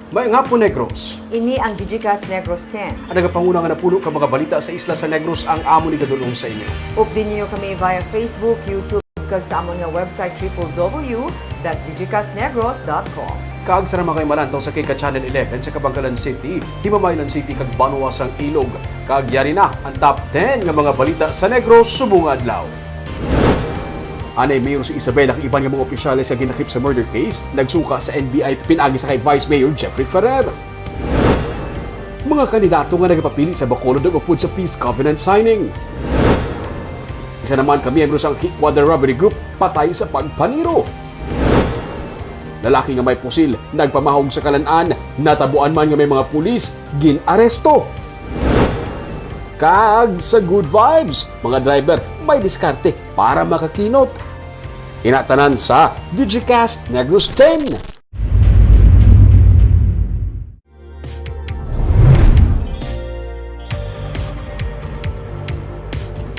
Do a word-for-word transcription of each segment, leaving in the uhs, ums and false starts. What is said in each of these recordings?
Maayong hapon, Negros. Ini ang Digicast Negros ten. Ang nagapanguna nga napulo ka mga balita sa isla sa Negros ang amon igadul-ong sa inyo. Updi ninyo kami via Facebook, YouTube, kag sa amon nga website, triple W dot digicast negros dot com. Kag sa mga kay malantaw sa kay ka Channel eleven sa Kabankalan City, Himamaylan City, kag Banwa sang Ilog. Kag yari na ang top ten nga mga balita sa Negros subong adlaw. Anay Mayor si Isabela kag iban nga mga opisyales nga gintakip sa murder case nagsuka sa N B I pinaagi sa kay Vice Mayor Jeffrey Ferrer. Mga kandidato nga nagapapili sa Bacolod nag-upod sa peace covenant signing. Isa naman ka miyembro sang Quadra Robbery Group patay sa pagpaniro. Lalaki nga may pusil nagpamahog sa kalan-an, natabuan man nga may mga pulis gin-aresto. Kag sa good vibes, mga driver may diskarte para makakinot. Ina tanan sa Digicast Negros ten.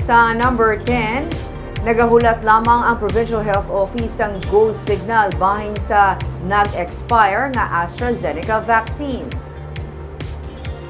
Sa number ten, nagahulat lamang ang Provincial Health Office sang go signal bahin sa nag-expire nga AstraZeneca vaccines.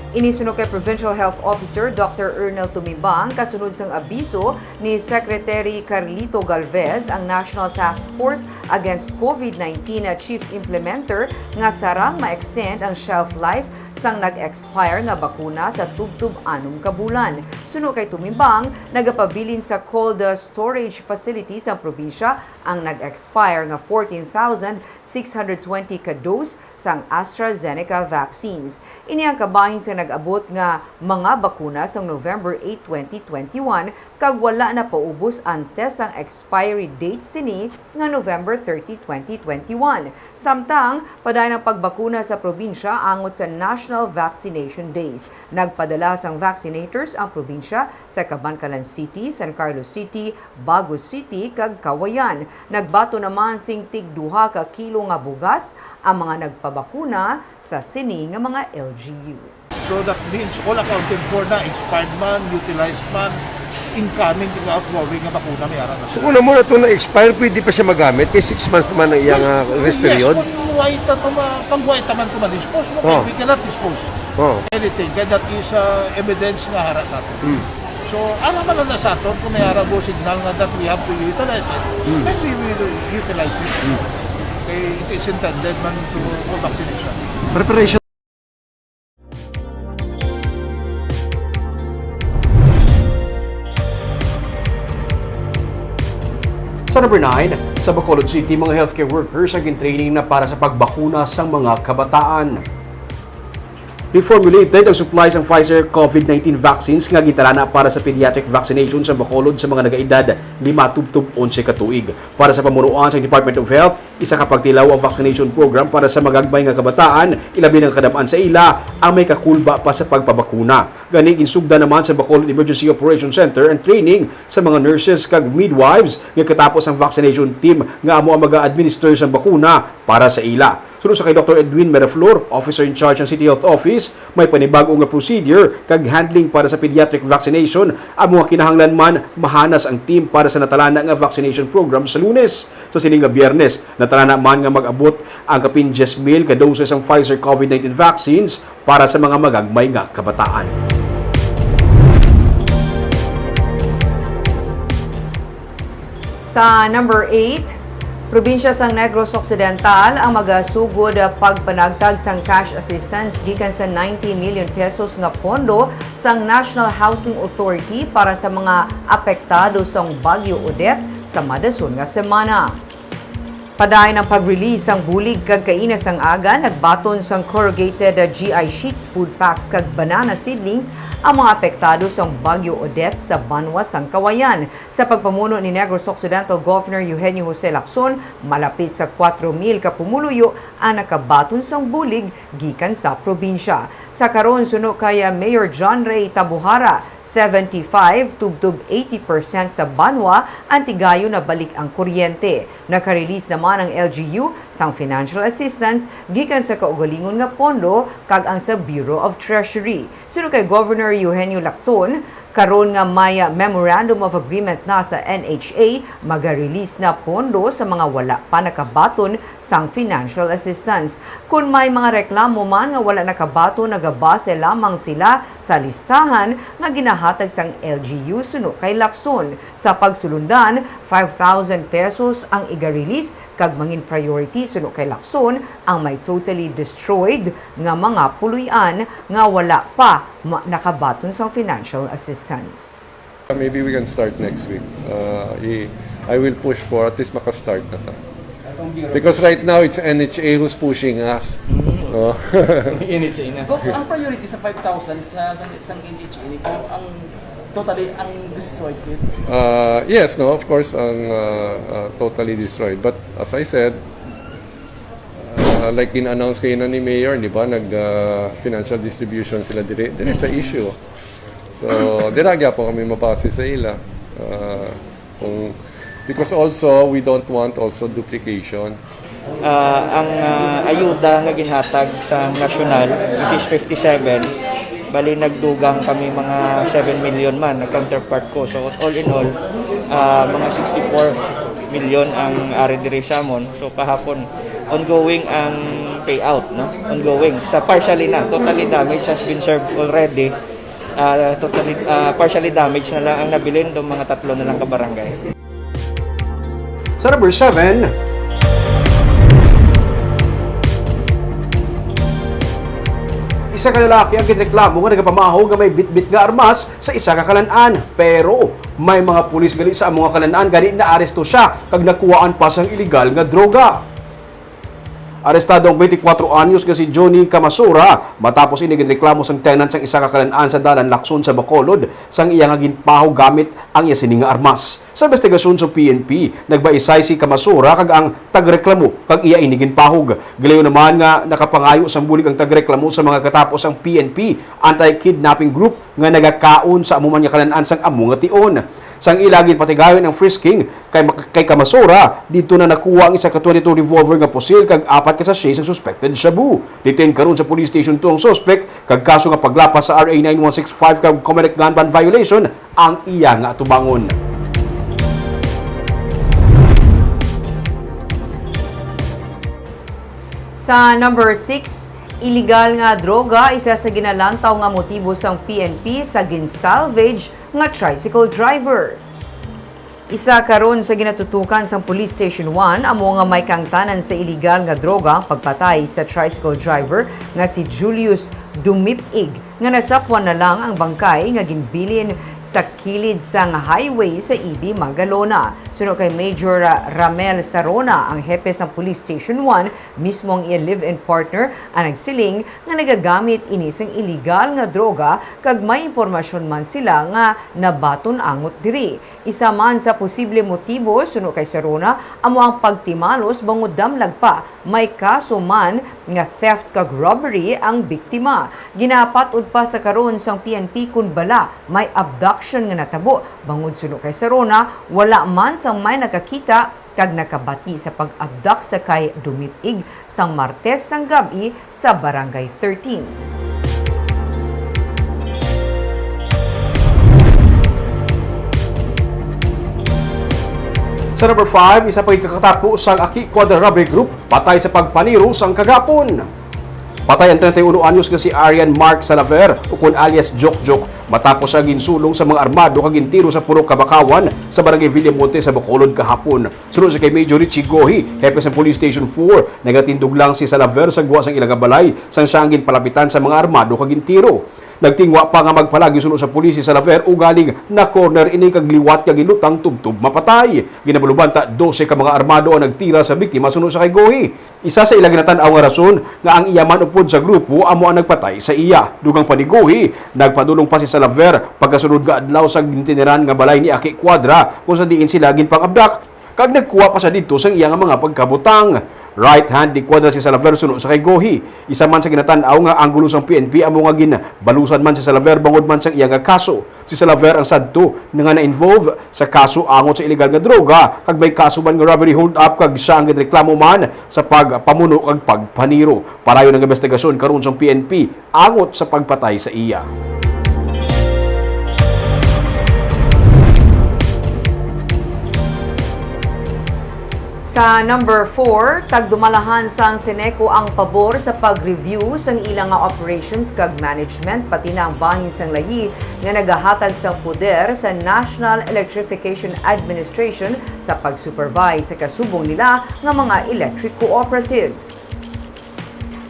Ini suno kay Provincial Health Officer Doctor Ernel Tumimbang kasunod sang abiso ni Secretary Carlito Galvez, ang National Task Force Against COVID nineteen Chief Implementer, nga sarang ma-extend ang shelf life sang nag-expire nga bakuna sa tubtob anom ka bulan. Suno kay Tumimbang, nagapabilin sa cold storage facility sang probinsya ang nag-expire nga fourteen thousand six hundred twenty ka dose sang AstraZeneca vaccines. Ini ang kabahin sa nag-abot nga mga bakuna sang November eight, twenty twenty-one, kag wala na paubos antes ang expiry date sini nga November thirty, twenty twenty-one. Samtang padayon ang pagbakuna sa probinsya angot sa National Vaccination Days. Nagpadala sang vaccinators ang probinsya sa Kabankalan City, San Carlos City, Bago City, kag Cauayan. Nagbaton naman sing tig duha ka kilo nga bugas ang mga nagpabakuna sa sini nga mga L G U. So that means all accounted for na, expired man, utilized man, incoming kag outgoing nga bakuna may ara na. So, kung amo na to na-expire, pwede pa siya magamit kay six months naman ang iyang, ah, rest period? Yes, kung way ta to ma-, pag way ta man to ma-dispose, no? Oh. We cannot dispose Oh. anything, kay that is, uh, evidence nga ara sa aton. Mm. So, ara man lang na sa aton kung may ara go signal nga that we have to utilize it, Mm. then we will utilize it. Mm. Kay it is intended man to, for vaccination. Preparation. Sa number nine, sa Bacolod City, mga healthcare workers ang gin-training na para sa pagbakuna sang mga kabataan. Reformulated ang supply sang Pfizer COVID nineteen vaccines nga gintalana para sa pediatric vaccination sa Bacolod sa mga nagaedad lima tubtob onse ka tuig. Para sa pamunuan sa Department of Health, isa ka pagtilaw ang vaccination program para sa magagmay nga kabataan, ilabi na nga kadam-an sa ila ang may kakulba pa sa pagpabakuna. Gani, ginsugdan naman sa Bacolod Emergency Operation Center ang training sa mga nurses kag midwives nga katapos ang vaccination team nga amo ang mag-a-administer sang bakuna para sa ila. Suno sa kay Doktor Edwin Meraflor, Officer in Charge ng City Health Office, may panibag-o nga procedure kag handling para sa pediatric vaccination, amo nga kinahanglan man mahanas ang team para sa natalana nga vaccination program sa Lunes. Sa sini nga Biyernes, natalana man nga mag-abot ang kapin diyes mil ka doses ang Pfizer COVID nineteen vaccines para sa mga magagmay nga kabataan. Sa number eight, probinsya sang Negros Occidental ang magasugod pagpanagtag sang cash assistance gikan sa ninety million pesos nga pondo sang National Housing Authority para sa mga apektado sang Bagyo Odette sa madason nga semana. Padayon ang pag-release sang bulig kag kaina sang aga, nagbaton sang corrugated G I sheets, food packs, kag banana seedlings ang mga apektado sang Bagyo Odette sa banwa sang Cauayan. Sa pagpamuno ni Negros Occidental Governor Eugenio Jose Lacson, malapit sa kuwatro mil ka pumuluyo ang nakabaton sang bulig gikan sa probinsya. Sa karon, suno kay Mayor John Ray Tabuhara, seventy-five tubtob eighty percent sa banwa ang tigayon na balik ang kuryente. Naka-release naman ang L G U sang financial assistance gikan sa kaugalingon nga pondo kag ang sa Bureau of Treasury. Suno kay Governor Eugenio Lacson, Karon nga may Memorandum of Agreement na sa N H A, maga-release na pondo sa mga wala pa nakabaton sang financial assistance. Kon may mga reklamo man nga wala nakabaton, nagabase lamang sila sa listahan nga ginahatag sang L G U suno kay Lacson. Sa pagsulundan, five thousand pesos ang iga-release, kag mangin priority suno kay Lacson ang may totally destroyed nga mga puloy-an nga wala pa ma-, nakabaton sang financial assistance. Maybe we can start next week. Uh, i- I will push for at least makastart na ta. Because right now, it's N H A who's pushing us. Oh. N H A na. Doc, ang priority sa five thousand sa sa isang N H A, ang totally ang destroyed ko. Uh, yes, no, of course, ang uh, uh, totally destroyed. But as I said, uh, like in-announce kayo na ni Mayor, di ba, nag uh, financial distribution sila dire, dire sa issue. So, dira gyapon kami mabase sa ila. Uh, kung, because also, we don't want also duplication. Ah, ang ah, ayuda nga ginhatag sa nasyonal, which is fifty-seven, bali nagdugang kami mga seven million man, nag-counterpart ko. So all in all, ah, mga sixty-four million ang ari diri sa amon. So kahapon, ongoing ang payout, no? Ongoing. Sa partially na, totally damage has been served already. Ah, totally, ah, partially damage na lang ang nabilin do mga tatlo na lang ka barangay. Sa number seven, isa ka lalaki ang ginreklamo nga nagapamahaw nga may bitbit nga armas sa isa ka kalan-an. Pero may mga pulis gali sa amo nga kalan-an gani naaresto siya kag nakuhaan pa sang iligal nga droga. Arestado ang twenty-four anyos nga si Johnny Kamasura matapos ini ginreklamo sang tenant sang isa ka kalan-an sa Dalan Lacson sa Bacolod sang iya nga ginpahog gamit ang iya sini nga armas. Sa investigasyon sa P N P, nagbaisay si Kamasura kag ang tagreklamo kag iya ini ginpahog. Gilayon naman nga nakapangayo sang bulig ang tagreklamo sa mga katapo sang P N P anti-kidnapping group nga nagakaon sa amo man nga kalan-an sang amo nga tion. Sang ila ginpatigayon ang frisking kay, kay Kamasura, didto na nakuha ang isa ka twenty-two revolver nga pusil kag apat ka sachet sang suspected shabu. Detained karon sa Police Station two ang suspect kag kaso nga paglapas sa R A nine one six five kag Comelec gun ban violation ang iya nga atubangon. Sa number six, iligal nga droga, isa sa ginalantaw nga motibo sang P N P sa gin-salvage nga tricycle driver. Isa karon sa ginatutukan sang Police Station one amo nga may kaangtanan sa iligal nga droga ang pagpatay sa tricycle driver nga si Julius Dumipig, nga nasapwan na lang ang bangkay nga ginbilin sa kilid sang highway sa Ibi, Magalona. Suno kay Major, ah, Ramel Sarona, ang hepe sang Police Station one, mismo ang iya live-in partner ang nagsiling nga nagagamit ini sing iligal nga droga kag may impormasyon man sila nga nabaton angot diri. Isa man sa posible motibo, suno kay Sarona, amo ang pagtimalos bangod damlag pa may kaso man nga theft kag robbery ang biktima. Ginapat-od pa sa karon sang P N P kon bala may abduction nga natabo, bangod suno kay Sarona, wala man sang may nakakita kag nakabati sa pag-abduct sa kay Dumipig sang Martes sang gab-i sa Barangay thirteen. Sa number five, isa pa gid ka katapo sang Aki Quadra Robbery Group patay sa pagpaniro sang kagapon. Patay ang treinta y uno anyos nga si Arian Mark Salaver, ukon alias Jokjok, matapos siya ginsulong sa mga armado kag gintiro sa purok Kabakawan sa Barangay Villamonte sa Bacolod kahapon. Suno sa kay Major Richie Gohi, hepe sa Police Station four, nagatindog lang si Salaver sa gwa sang ila nga balay sang siya ang ginpalapitan sa mga armado kag gintiro. Nagtingwa pa nga magpalagyo suno sa pulis si Salaver, ugaling na-corner ini kag liwat nga ginlutang tubtob mapatay. Ginabaluban ta dose ka mga armado ang nagtira sa biktima suno sa kay Gohi. Isa sa ila ginatan-aw nga rason nga ang iya man upod sa grupo amo ang nagpatay sa iya. Dugang pa ni Gohi, nagpadulong pa si Salaver pagkasunod nga adlaw sa gintiniran nga balay ni Aki Quadra kung sa diin sila ginpang-abdak. Kag nagkuha pa siya didto sang iya nga mga pagkabutang. Right hand ni Quadra si Salaver suno sa kay Gohi. Isa man sa ginatan-aw nga anggulo sang P N P amo nga ginbalusan man si Salaver bangod man sang iya nga kaso. Si Salaver ang sadto na nga na-involve sa kaso angot sa iligal nga droga kag may kaso man nga robbery hold-up kag siya ang ginreklamo man sa pagpamuno kag pagpaniro. Padayon ang investigasyon karon sang P N P angot sa pagpatay sa iya. Sa number four, tagdumalahan sang Ceneco ang pabor sa pag-review sang ila nga operations kag management, pati na ang bahin sang layi nga nagahatag sang poder sa National Electrification Administration sa pag-supervise sa kasubong nila nga mga electric cooperative.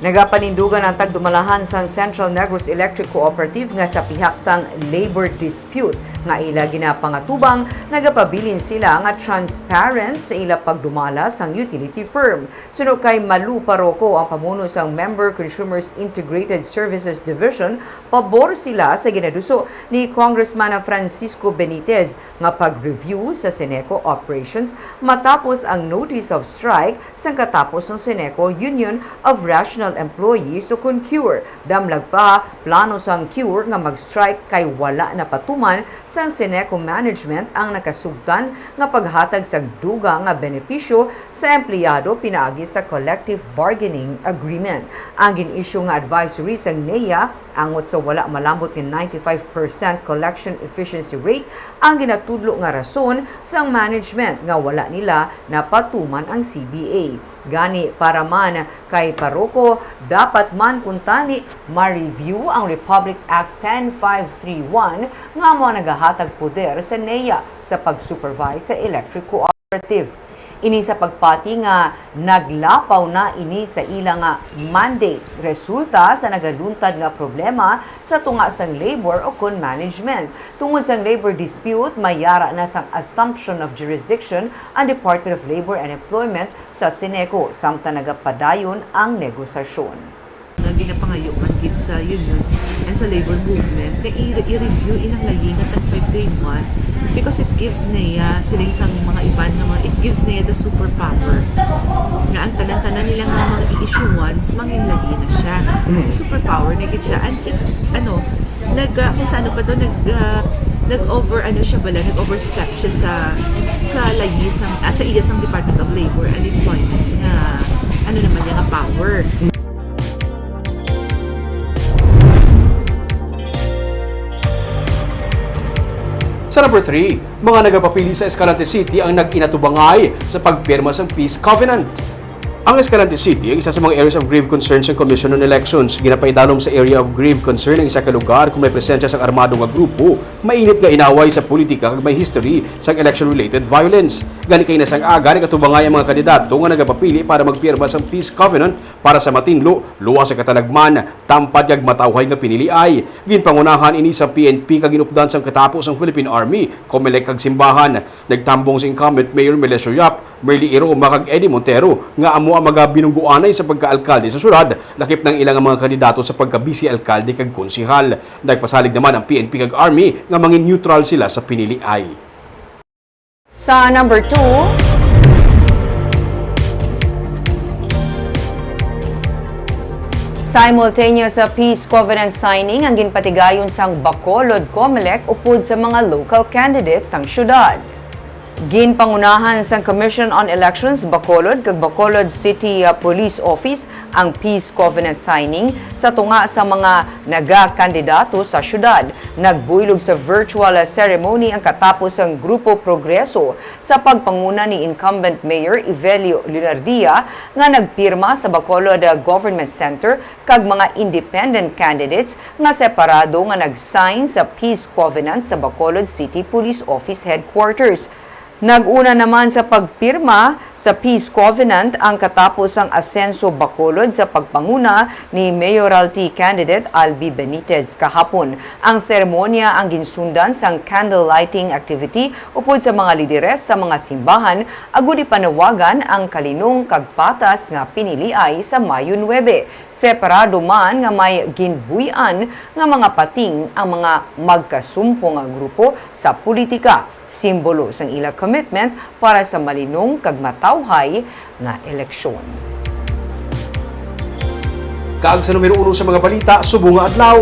Nagapanindugan ang tagdumalahan sang Central Negros Electric Cooperative nga sa pihak sang labor dispute nga ila ginapangatubang, nagapabilin sila nga transparent sa ila pagdumala sang utility firm. Suno kay Malu Paroco, ang pamuno sang Member Consumers Integrated Services Division, pabor sila sa ginaduso ni Congressman Francisco Benitez nga pag-review sa Ceneco operations matapos ang notice of strike sang katapos sang Ceneco Union of Rational Employees, ukon CURE. Damlag pa, plano sang CURE nga mag-strike kay wala napatuman sang Ceneco management ang nakasugtan nga paghatag sa dugang nga benepisyo sa empleyado pinaagi sa collective bargaining agreement. Ang gin-issue nga advisory sang NEA angot sa wala malambot nga ninety-five percent collection efficiency rate ang ginatudlo nga rason sang management nga wala nila napatuman ang C B A. Gani, para man kay Paroco, dapat man kuntani ma-review ang Republic Act ten five three one nga amo ang nagahatag poder sa NEA sa pag-supervise sa electric cooperative. Ini sa pagpati nga naglapaw na ini sa ila nga mandate, resulta sa nagaluntad nga problema sa tunga sang labor ukon management. Tungod sang labor dispute, may yara na sang assumption of jurisdiction ang Department of Labor and Employment sa Ceneco, samtang nagapadayon ang negosasyon. Nga ginapangayo man gid sa union and sa labor movement nga i-, i-review ilang layi nga ten five three one, because it gives niya siling sang mga iban nga mga, it gives niya the superpower nga ang tanan-tanan nila nga mga i-issuance, mangin layi na siya. Mm. Superpower na gid siya, and it, ano, nag, ah, kung sa ano pa to, nag, ah, nag-over, ano siya bala, nag-overstep siya sa, sa layi sang, ah, sa iya sang Department of Labor and Employment nga, ano naman niya nga power. Sa number three, mga nagapapili sa Escalante City ang nag-inatubangay sa pagpirma sang peace covenant. Ang Escalante City ang isa sa mga areas of grave concern sa Commission on Elections. Ginapaidalom sa area of grave concern ang isa ka lugar kung may presensya sang armado nga grupo, mainit nga inaway sa politika, kag may history sang election-related violence. Gani, kaina sang aga, nagatubangay ang mga kandidato nga nagapapili para magpirma sang peace covenant para sa matinlo, luwas sa katalagman, tampad kag matawhay nga piniliay. Ginpangunahan ini sa P N P kag ginupdan sang katapo sang Philippine Army, Comelec kag simbahan. Nagtambong si incumbent Mayor Melesio Yap, Merly Iroma kag Eddie Montero nga amo ang magabinungguanay sa pagka-alkalde sa syudad, lakip na ang ila nga mga kandidato sa pagka-vice alkalde kag konsehal. Nagpasalig naman ang P N P kag Army nga mangin neutral sila sa piniliay. Sa number two, simultaneous sa peace covenant signing ang ginpatigayon sang Bacolod Comelec upod sa mga local candidates sang syudad. Ginpangunahan sang Commission on Elections Bacolod kag Bacolod City, uh, Police Office ang peace covenant signing sa tunga sa mga nagakandidato sa syudad. Nagbuylog sa virtual, uh, ceremony ang katapo sang Grupo Progreso sa pagpanguna ni incumbent Mayor Evelio Leonardia nga nagpirma sa Bacolod, uh, Government Center kag mga independent candidates nga separado nga nag-sign sa peace covenant sa Bacolod City Police Office Headquarters. Nag-una naman sa pagpirma sa peace covenant ang katapo sang Asenso Bacolod sa pagpanguna ni mayoralty candidate Albi Benitez kahapon. Ang seremonya ang ginsundan sang candle lighting activity upod sa mga lideres sa mga simbahan agud ipanawagan ang kalinong kag patas nga piniliay sa Mayo nuebe. Separado man nga may ginbuy-an nga mga pating ang mga magkasumpong nga grupo sa politika, simbolo sang ila commitment para sa malinong kag matawhay nga eleksyon. Kag sa numero uno sa mga balita subong nga adlaw,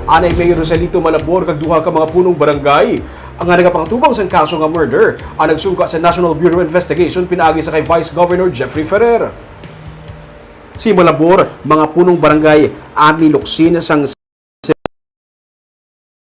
anay Mayor Rosalito Malabor kag duha ka mga punong barangay ang nga nagapangatubang sang kaso nga murder ang nagsuga sa National Bureau of Investigation pinaagi sa kay Vice Governor Jeffrey Ferrer. Si Malabor, mga punong barangay, Ami Locsin sang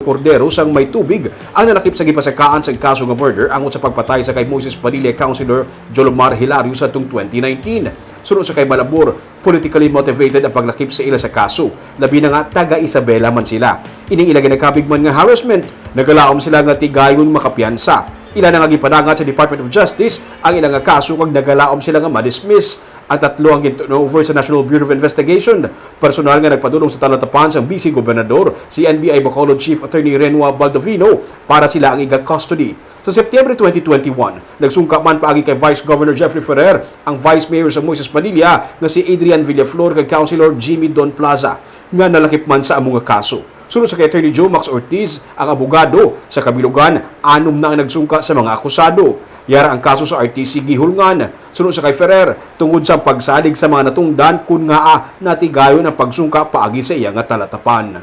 Cordero sang May Tubig ang nalakip sa gipasakaan sang kaso nga murder angot sa pagpatay sa kay Moises Padilla Councilor Jolomar Hilario sa tong twenty nineteen. Suno sa kay Malabor, politically motivated ang paglakip sa ila sa kaso, labi na nga taga Isabela man sila. Ining ila ginakabig man nga harassment, nagalaom sila nga tigayon makapiyansa. Ila na nga gipadangat sa Department of Justice ang ila nga kaso kag nagalaom sila nga ma-dismiss. Ang tatlo ang gin-turnover sa National Bureau of Investigation, personal nga nagpadulong sa talatapan sang Vice Gobernador, si N B I Bacolod Chief Attorney Renua Baldovino para sila ang iga-custody. Sa Septyembre twenty twenty-one, nagsungka man paagi kay Vice Governor Jeffrey Ferrer ang Vice Mayor sa Moises Padilla nga si Adrian Villaflor kag Councilor Jimmy Don Plaza nga nalakip man sa amo nga kaso. Suno sa kay Attorney Joe Max Ortiz, ang abogado sa kabilugan, anom na ang nagsungka sa mga akusado. Yara ang kaso sa R T C gihulngan. Suno sa kay Ferrer, tungod sa pagsalig sa mga natungdan kun ngaa natigayon ang pagsungka paagi sa iya nga talatapan.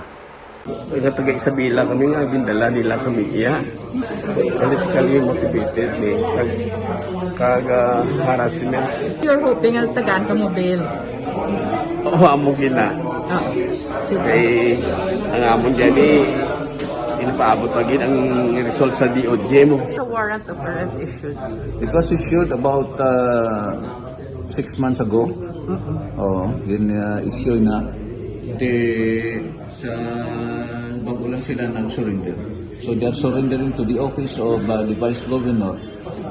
Nga taga Isabela kami nga gindala nila kami iya. Politically motivated ni kag, kag, ah, harassment. You're hoping nga tagaan ka mo bail? Oh, amo gina. Ah, sige. Kay ang amon gani, inapaabot pa gid ang result sa D O J mo. The warrant of arrest issued. It was issued about uh, six months ago. Oo, gin-issue na. Di sa bago lang sila nag-surrender. So they are surrendering to the office of uh, the Vice Governor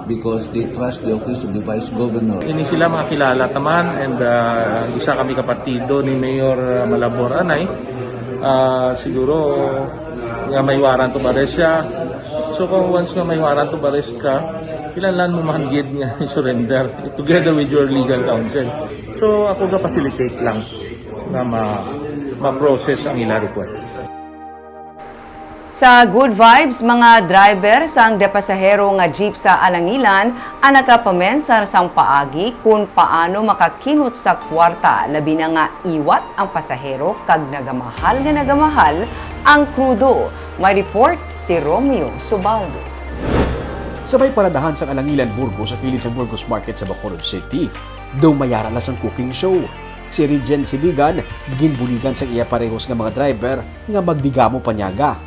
because they trust the office of the Vice Governor. Ini sila mga kilala taman and uh, isa kami kapartido ni Mayor uh, Malabor anay. Uh, siguro nga may warrant of arrest siya. So kung once nga may warrant of arrest ka, kinahanglan mo man gid nga surrender together with your legal counsel. So ako ga-facilitate lang nga ma ma-process ang ila request. Sa Good Vibes, mga driver sang depasahero nga jeep sa Alangilan ang nagapamensar sang paagi kon paano makakinot sa kwarta, labi na nga iwat ang pasahero kag nagamahal nga nagamahal ang krudo. May report si Romeo Subaldo. Sa may paradahan sang Alangilan Burgos sa kilid sa Burgos Market sa Bacolod City, daw mayara na sang cooking show. Si Regent Sibigan ginbuligan sang iya parehos nga mga driver nga magdigamo panyaga.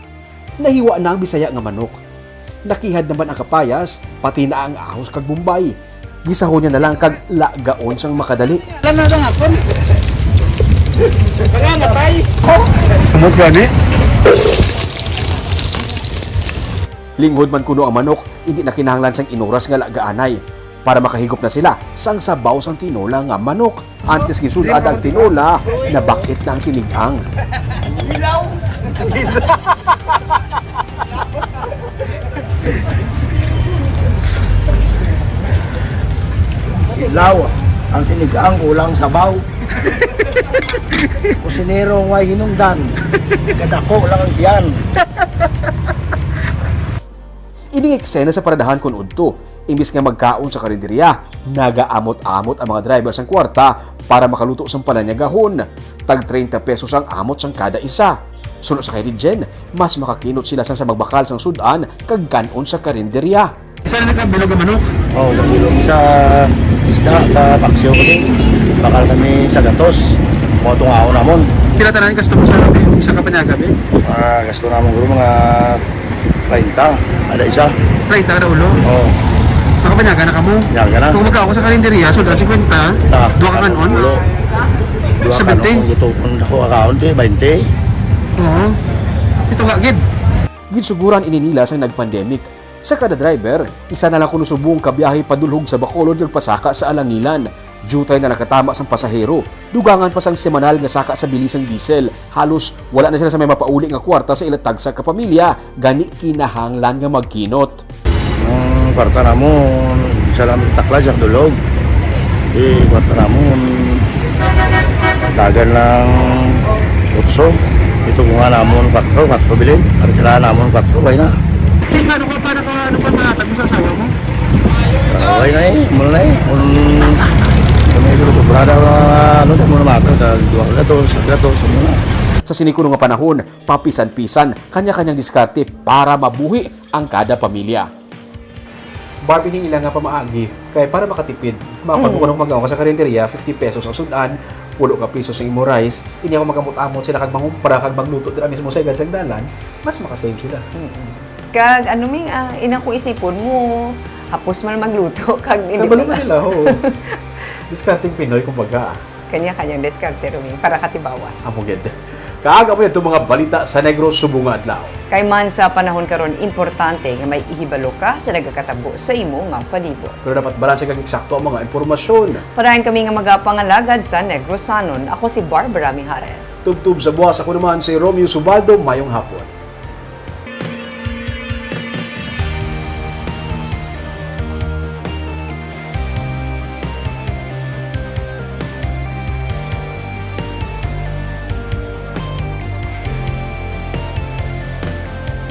Nahiwa na ang Bisaya nga manok. Nakihad naman ang kapayas, pati na ang ahos kag bombay. Gisahon niya na lang kag lagaon sang makadali. Wala na lang ako. Mga matay. Umot gani? Linghod man kuno ang manok, hindi na kinahanglan sang inuras nga lagaanay. Para makahigop na sila sang sabaw sang tinola nga manok. Antes gisud-ad ang tinola, nabakit na ang tinigang. Hilaw ang tinigang, kulang sabaw. Kusinero ang way hinungdan, kadako lang ang tiyan. Ining eksena sa paradahan kon udto, imbis nga magkaon sa karinderya, nagaamot-amot ang mga driver sang kwarta para makaluto sang pananyagahon. Tag treinta pesos ang amot sang kada isa. Suno sa kay Regent, mas makakinot sila sang sa magbakal sang sud-an kag kan-on sa karinderya. Isa na ka bilog nga manok? Oh, bilog sa isda, sa paksiw kami. Bakal kami sa gatos. Mga tungaon namon. Pila tanan gasto mo sa isa ka panyaga, be? Ah, gasto namon guro mga treinta, ada isa. Treinta kada ulo? Oo. Makapanyaga na kamo? Panyaga na. Kung magkaon ka sa karinderya, sud-an singkwenta, duha ka kan-on? Ulo. Duha ka kan-on, kung gusto kong dako akaon, te, baynte. Oo. Ito nga, gid. Ginsuguran ini nila sang nag-pandemic. Sa kada driver, isa na lang kuno subong ka biyahe padulhog sa Bacolod kag pasaka sa Alangilan. Diutay na nakatama sang pasahero, dugangan pa sang semanal nga saka sa bili sang diesel. Halos wala na sila sa may mapauli nga kwarta sa ila tagsa ka pamilya, gani kinahanglan nga magkinot. Ang kwarta namon, isa lang takla siya dulog. Di kwarta namon, dagan lang otso. Ito ko nga namon kwatro, kwatro bilin. Ang kailangan namon kwatro, way na. Di, ano ka pa, naka, ano pa, mahatag mo sa asawa mo? Ah, way na eh, muna na eh. Kung, kung may gusto, sobrada, ano, di mo na matag, ah, duha ka gatos, sa gatos, sa muna. Sa sini kuno nga panahon, papisan-pisan, kanya-kanyang diskarte para mabuhi ang kada pamilya. Barbie, ning ila nga pamaagi, kay para makatipid, mao Mm. kung mag-aon ka sa karinderya, fifty pesos ang sud-an, pulo ka piso sa imo rice, ini ako mag-amot-amot sila kag mangumpra kag magluto dira mismo sa igad sang dalan. Mas makasave sila. Mm-mm. Kag ano, Ming, ah, inang kung isipon mo, hapos man magluto, kag hindi Kabalo pala. Sila, oo. Discarding Pinoy, kumbaga. Kanya-kanyang diskarte, Roming, para katibawas. Amo gid. Kag amo ito mga balita sa Negros subong nga adlaw. Kay man sa panahon karon, importante nga may ihibalo ka sa nagakatabo sa imo nga palibot. Pero dapat balanse kag eksakto ang mga impormasyon. Padayon kami nga magapangalagad sa Negrosanon. Ako si Barbara Mijares. Tubtob sa buwas, ako naman si Romeo Subaldo. Mayong hapon.